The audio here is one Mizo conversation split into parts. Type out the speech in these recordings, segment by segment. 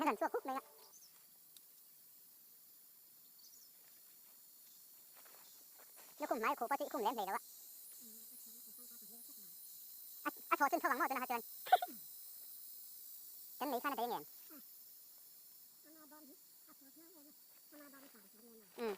A rawn chhuak huk mai a. Lukhum hmai khuh pawh chu i khum lem hlei lo a. A thaw chun tho ang maw tunah chuan. Kan lei khan a daih ngem. Umm.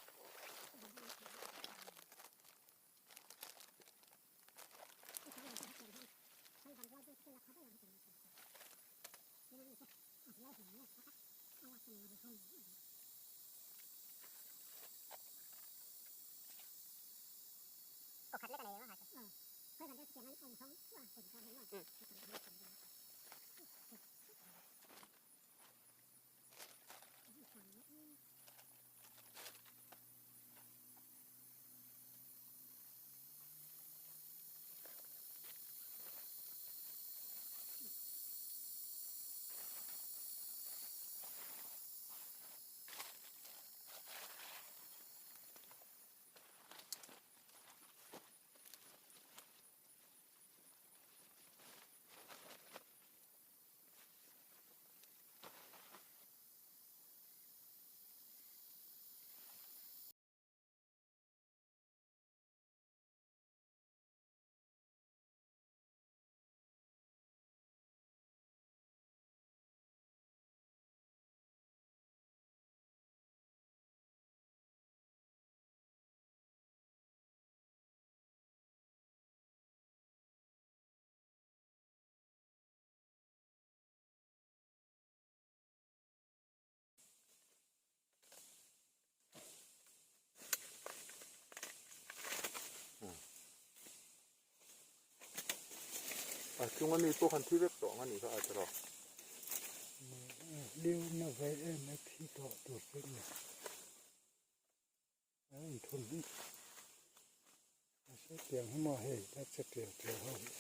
A chunga mi pawh khan thi vek tawh ang a nih kha a tawrh. Liu na ve em a thi tawh tur chu a ni. A inthun hi mahse tiang hi maw hei la che tial tial ho hi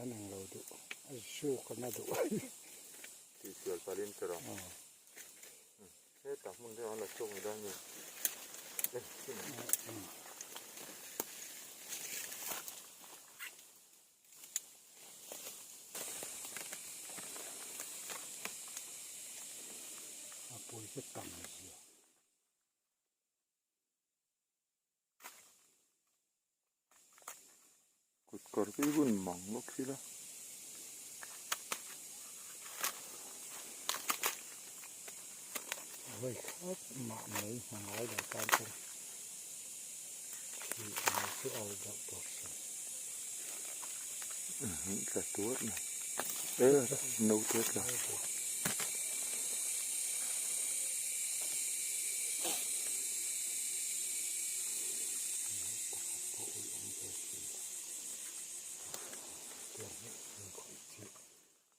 an ang lo duh a zuk an a duh Tih sual palin tawrh ang. Hetah hmun deuh an la chhuak ni dawn a ni. A pawisa tam zia. Kut kawr hi hun mang bawk sila. Vawi khat mah mai hna ngai lo tan chuan thih mai chu a awm deuh tur si. Tla tuar mai. E naute tla.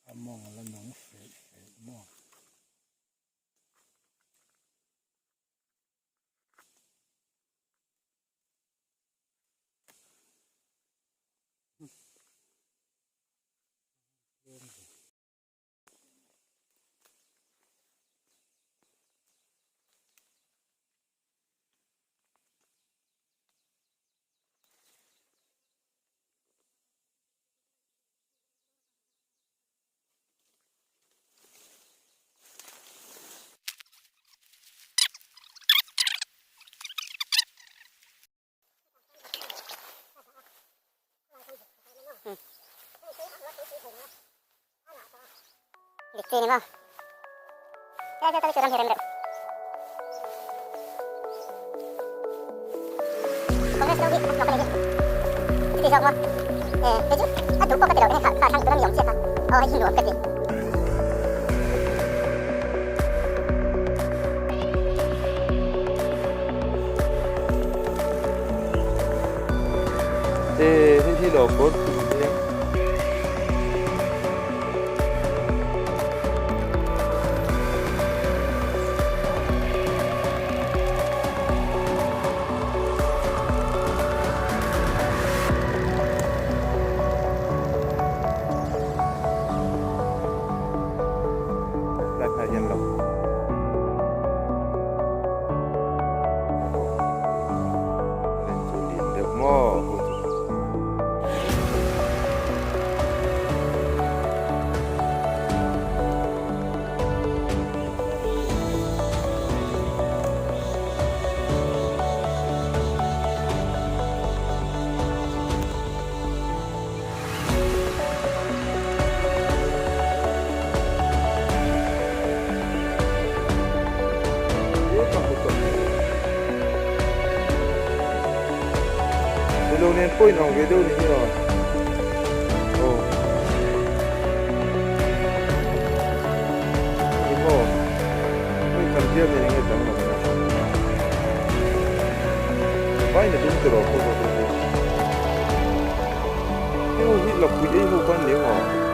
A mawng la nung feih feih maw. Dik chi ni maw? Helai chu chu ram hi rem deuh. Congress lo hi a hnawk a ni hi. Chuti zawk maw? E, kei chu a duh pawh ka ti lo, hei kha kha thlang tur a mi awm chiah kha. Aw hei hi nuam ka ti. E, hei hi lo kawr thum te. Lai hian lo len chu lian deuh maw hu chu. nen pawh inang ve deuh ni hi a. Aw. Ni maw? Hei kan bial nen enge danglam na. Vai na dum tiraw khaw zawk hi. Hei ho hi lakpui ei ho khan ni ang aw.